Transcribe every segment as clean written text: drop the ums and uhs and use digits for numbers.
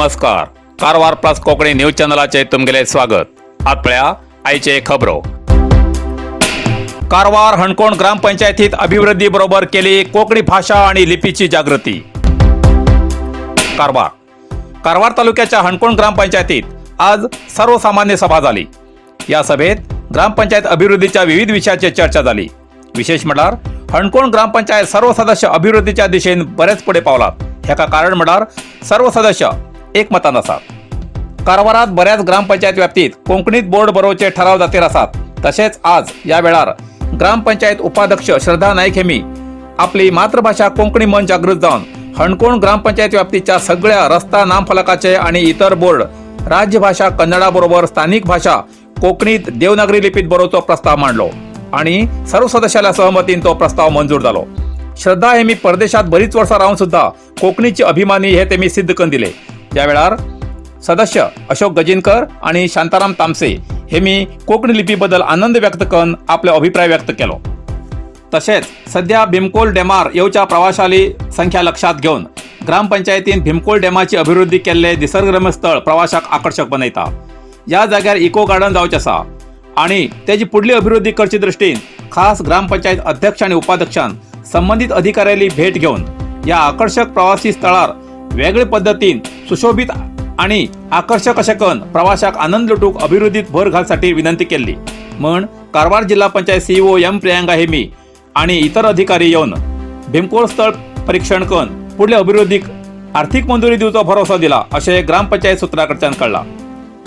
नमस्कार, Karwar plus Konkani news चॅनलाचे तुमगेले स्वागत. आत पळया आयचे खबरो. कारवार हणकोण ग्रामपंचायतीत अभिवृद्धी बरोबर केली कोकणी भाषा आणि लिपीची जागृती. कारवार. कारवार तालुक्याच्या हणकोण ग्रामपंचायतीत आज सर्वसामान्य सभा झाली. या सभेत ग्रामपंचायत अभिवृद्धीच्या विविध विषयाची चर्चा झाली. विशेष म्हळ्यार हणकोण ग्रामपंचायत सर्व सदस्य अभिवृद्धीच्या दिशेन बरेच पुढे पावलात. ह्याका कारण म्हळ्यार सर्व सदस्य एकमतान आसात. कारवारात बऱ्याच ग्रामपंचायत व्याप्तीत कोंकणीत बोर्ड बरोवचे ठराव जातीर आसात. तशेंच आज या वेळार ग्रामपंचायत उपाध्यक्ष श्रद्धा नाईक हेमी आपली मातृभाषा कोंकणी मन जागृत जावन हणकोण ग्रामपंचायत व्याप्तीच्या सगळ्या रस्ता नामफलकाचे आणि इतर बोर्ड राज्यभाषा कन्नडा बरोबर स्थानिक भाषा कोकणीत देवनागरी लिपीत बरोवचो प्रस्ताव मांडलो आणि सर्व सदस्याला सहमतीन तो प्रस्ताव मंजूर झालो. श्रद्धा हे मी परदेशात बरीच वर्षां राहून सुद्धा कोकणीची अभिमानी हे ते मी सिद्ध करून दिले. या वेळार सदस्य अशोक गजिनकर आणि शांताराम तामसे हे मी कोकणी लिपीबद्दल आनंद व्यक्त करून आपलो अभिप्राय व्यक्त केलो. तसेच सध्या भीमकोल डॅमार येवच्या प्रवाशाली संख्या लक्षात घेऊन ग्रामपंचायतीन भीमकोल डॅमाची अभिवृद्धी केल्ले निसर्गरम्य स्थळ प्रवाशाक आकर्षक बनयता. या जाग्यार इको गार्डन जावचें आसा आणि तेजी पुढली अभिवृद्धी करचे दृष्टीन खास ग्रामपंचायत अध्यक्ष आणि उपाध्यक्षान संबंधित अधिकाऱ्यांनी भेट घेऊन या आकर्षक प्रवासी स्थळार वेगळे पद्दतीन सुशोभित आणि आकर्षक अशें करून प्रवाशाक आनंद लुटूक अभिवृद्धीत भर घालसाठी विनंती केल्ली. म्हण कारवार जिल्हा पंचायत सीईओ एम प्रियांका हेमी आणि इतर अधिकारी येवन भीमकोळ स्थळ परीक्षण करून पुढल्या अभिवृद्धीक आर्थिक मंजुरी दिवचो भरोसो दिला अशें ग्रामपंचायत सुत्रां कडच्यान कळ्ळां.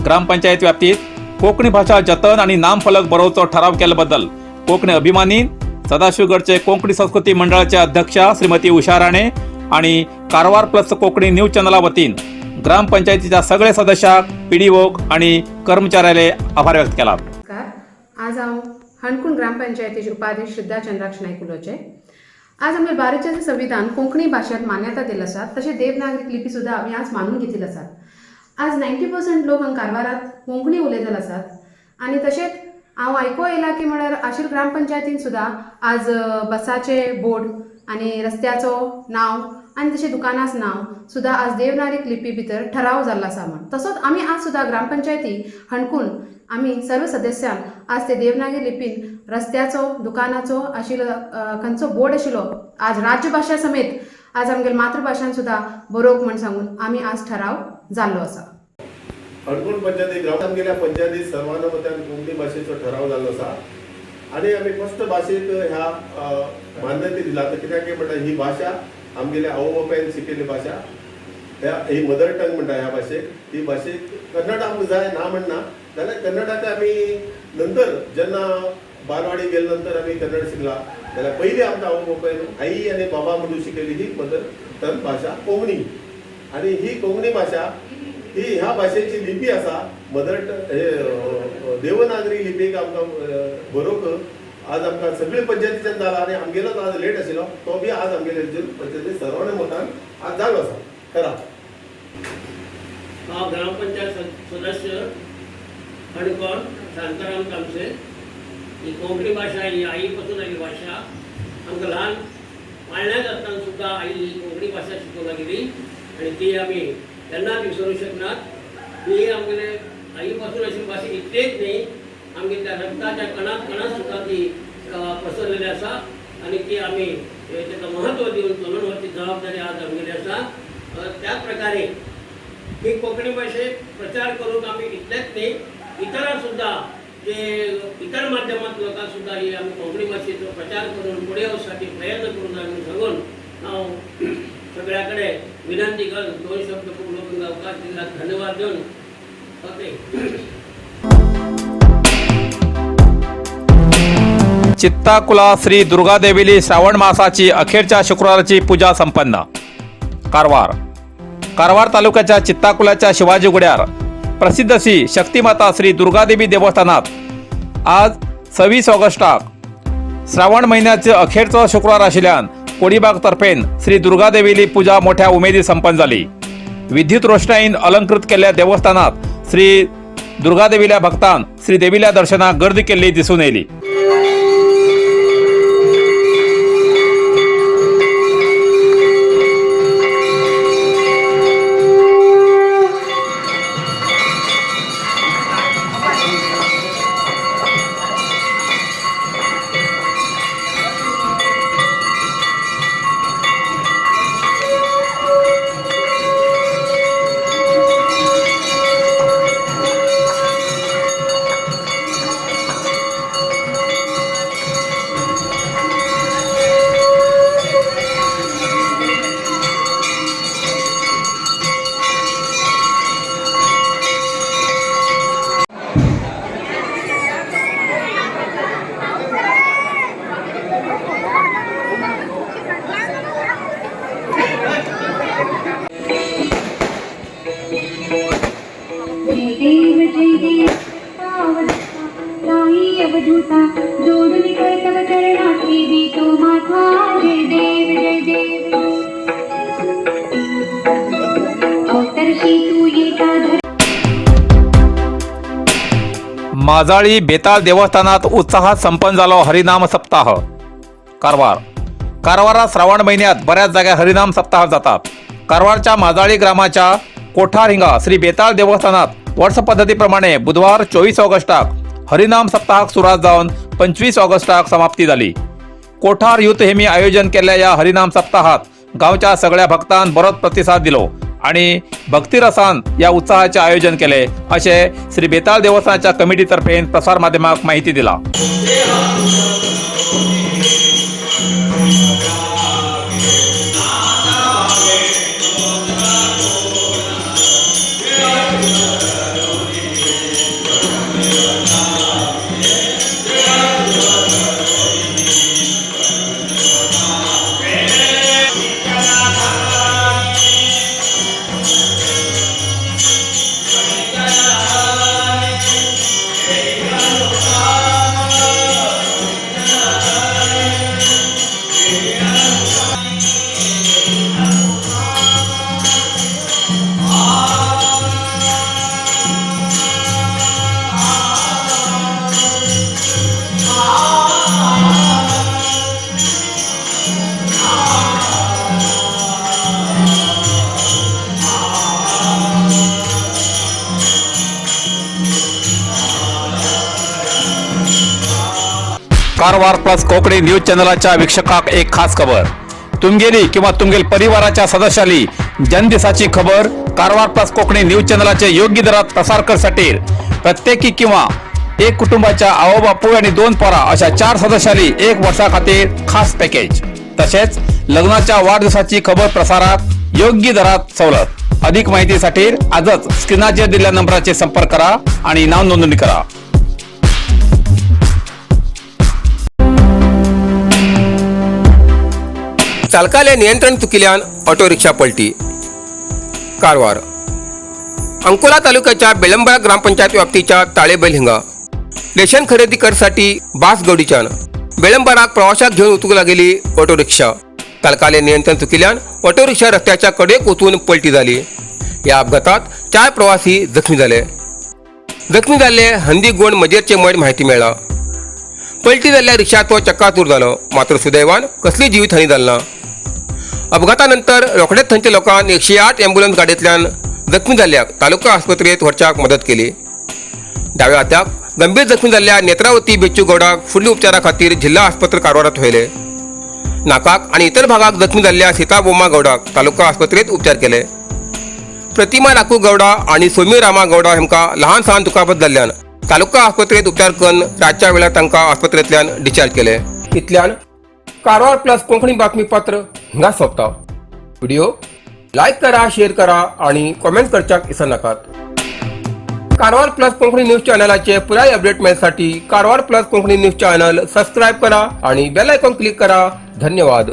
ग्रामपंचायत व्याप्तीत कोंकणी भाषा जतन आणि नामफलक बरोवचो ठराव केल्याबद्दल कोकणी अभिमानी सदाशिवगडचे कोंकणी संस्कृती मंडळाचे अध्यक्षा श्रीमती उषा राणे आणि कारवार प्लस कोकणी न्यूज चॅनला वतीन ग्रामपंचायतीच्या सगळे सदस्याक, पीडीओक आणि कर्मचाऱ्याले आभार व्यक्त केला. नमस्कार. आज हांव हणकुण ग्रामपंचायतीचे उपाध्यक्ष श्रद्धा चंद्राक्ष नाईक उलोवचें. आज आमगे भारताचें संविधान कोंकणी भाशेंत मान्यता दिल्ली आसा, तशें देवनागरीक लिपी सुद्दां आमी आज मानून घेतिल्ली आसात. आज 90% लोक हांगा कारवारात कोंकणी उलयतले आसात आनी तशेंच हांव आयको येयलां की म्हळ्यार आशील ग्रामपंचायतीन सुद्दां आज बसाचे बोर्ड आनी रस्त्याचो नांव आनी तशें दुकानाच नांव सुद्दां आज देवनागरीक लिपी भितर ठराव जाल्लो आसा म्हण. तसोच आमी आज सुद्दां ग्रामपंचायती हणकून आमी सर्व सदस्यान आज ते देवनागरी लिपीन रस्त्याचो, दुकानाचो आशिल्लो, खंयचो बोर्ड आशिल्लो, आज राज्यभाशा समेत आज आमगेले मातृभाशान सुद्दां बरोवंक म्हण सांगून आमी आज ठराव जाल्लो आसा. हणकोण पंचायती ग्राम आमगेल्या पंचायतीत सर्वानुमतान कोंकणी भाशेचो ठराव जाल्लो आसा आनी आमी फस्ट भाशेक ह्या मान्यता दिला. तर कित्याक काय म्हणटा, ही भाशा आमगेल्या आवय बापायन शिकयल्ली भाशा, ह्या ही मदर टंग म्हणटा ह्या भाशेक. ही भाशेक कन्नड आमकां जाय ना म्हणना, जाल्यार कन्नडाक आमी नंतर जेन्ना बालवाडी गेले नंतर आमी कन्नड शिकला, जाल्यार पयलीं आमकां आवय बापायन, आई आनी बाबा म्हणून शिकयली ही मदर टंग भाशा कोंकणी. आनी ही कोंकणी भाशा ही ह्या भाशेची लिपी आसा. मदर हे देवनागरी लिपीक आमकां बरोवंक आज आमकां सगळे पंचायतीच्यान जाला आनी आमगेलोच आज लेट आशिल्लो, तो बी आज आमगेले हेजेर पंचायती सर्वानुमतान आज जालो आसा. करा. हांव ग्रामपंचायत सदस्य हणकोण शांताराम तामसे. ही कोंकणी भाशा ही आई पासून आयली भाशा. आमकां ल्हान पाळण्यात आसतना सुद्दां आई ही कोंकणी भाशा शिकोवंक लागली आनी ती आमी केन्नाच विसरूंक शकनात. ही आमगेले आई पासून अशी भाशा इतलेच न्ही, आमगे त्या रक्ताच्या कणात कणात सुद्दां ती पसरलेली आसा आनी ती आमी ताका महत्व दिवन चलोवन व्हरची जबाबदारी आज आमगेली आसा. त्या प्रकारे ही कोंकणी भाशेक प्रचार करूंक आमी इतलेंच न्ही, इतरां सुद्दां जे इतर माध्यमांत लोकां सुद्दां ही आमी कोंकणी भाशेचो प्रचार करून फुडें वचसाठी प्रयत्न करूंक जाय म्हणून सांगून हांव सगळ्या कडेन विनंती करून दोन शब्द उलोवंक अवकाश दिला धन्यवाद दिवन ओके. चित्ताकुला श्री दुर्गादेवीली श्रावण मासाची अखेरच्या शुक्रवाराची पूजा संपन्न. कारवार. कारवार तालुक्याच्या चित्ताकुलाच्या शिवाजी गुड्यार प्रसिद्ध श्री शक्तिमाता श्री दुर्गादेवी देवस्थानात आज 26 ऑगस्टाक श्रावण महिन्याचे अखेरचो शुक्रवार आशिल्ल्यान कोडीबाग तर्फेन श्री दुर्गादेवीली पूजा मोठ्या उमेदी संपन्न झाली. विद्युत रोषणाईन अलंकृत केल्ल्या देवस्थानात श्री दुर्गादेवील्या भक्तान श्री देवील्या दर्शनाक गर्दी केल्ली दिसून येयली. जय देव जय देव अवधूता, साई अवधूता, जोडून करतव चरणा ठेवी तो माथा. जय देव जय देव. अवतरशी तू येता धर माजाळी बेताळ देवस्थानात उत्साहात संपन्न झालो हरिनाम सप्ताह. कारवार. कारवारात श्रावण महिन्यात बऱ्याच जाग्यार हरिनाम सप्ताह जातात. कारवारच्या माजाळी ग्रामाच्या कोठार हिंगा श्री बेताळ देवस्थानात वर्ष पद्धतीप्रमाणे बुधवार 24 ऑगस्टाक हरिनाम सप्ताहाक सुरवात जावन 25 ऑगस्टाक समाप्ती जाली. कोठार युथ हेमी आयोजन केल्ल्या या हरिनाम सप्ताहात गावच्या सगळ्या भक्तान बरोच प्रतिसाद दिलो आणि भक्तिरसान या उत्साहाचे आयोजन केले, असे श्री बेताळ देवस्थानाच्या कमिटीतर्फे प्रसार माध्यमाक माहिती दिला. कारवार प्लस कोकणी न्यूज चॅनलाच्या वीक्षकाक एक खास खबर. तुमगेली किंवा तुमगेल परिवाराच्या सदस्याली जन्मदिसाची खबर कारवार प्लस कोकणी न्यूज चॅनलाचे योग्य दरात प्रसार करसाठी प्रत्येकी किंवा एक कुटुंबाच्या आओ बापूय आणि दोन पोरा अशा चार सदस्याली एक वर्षा खातीर खास पॅकेज. तसेच लग्नाच्या वाढदिवसाची खबर प्रसारात योग्य दरात सवलत. अधिक माहितीसाठी आजच स्क्रीनाचेर दिलेल्या नंबराचे संपर्क करा आणि नाव नोंदणी करा. चालकाले नियंत्रण चुकिल्यान ऑटो रिक्षा पलटी. कारवार. अंकोला तालुक्याच्या बेलंबरा ग्रामपंचायत व्याप्तीच्या ताळेबैल हिंगा रेशन खरेदी करसाठी बासगौडीच्यान बेलंबराक प्रवाशाक घेऊन वचूंक लागेली ऑटो रिक्षा. चालकाले नियंत्रण चुकिल्यान ऑटो रिक्षा रस्त्याच्या कडेक वचून पलटी झाली. या अपघातात चार प्रवासी जखमी झाले. जखमी जाल्ले हंदी गोंड मजेरचे म्हण माहिती मेळ्ळा. पलटी जाल्ल्या रिक्षाचो चक्काचूर जालो, मात्र सुदैवान कसली जीवितहानी जाली ना. अपघातानंतर रोखडेच थंयच्या लोकांक 108 ॲम्ब्युलन्स गाडयेंतल्यान जखमी जाल्ल्याक तालुका आस्पत्रेंत व्हरच्याक मदत केली. डाव्या हाताक गंभीर जखमी जाल्ल्या नेत्रावती बेच्चू गौडाक फुडल्या उपचारा खातीर जिल्हा आस्पत्र कारवारात व्हेले. नाकाक आनी इतर भागाक जखमी जाल्ल्या सीताबोम्मा गौडाक तालुका आस्पत्रेंत उपचार केले. प्रतिमा राखू गौडा आनी सोमी रामा गौडा हांकां ल्हान सान दुखापत जाल्ल्यान तालुका आस्पत्रेंत उपचार करून रातच्या वेळार तांकां आस्पत्रेंतल्यान डिस्चार्ज केले. इतल्यान कारवार प्लस कोंकणी बातमीपत्र हिंगा सोंपता. व्हिडिओ लायक करा, शेअर करा आणि कॉमेंट करच्याक विसरनाकात. कारवार प्लस कोंकणी न्यूज चॅनलाचे पुराय अपडेट मेळसाठी Karwar plus Konkani news channel subscribe करा आणि बेल आयकॉन क्लिक करा. धन्यवाद.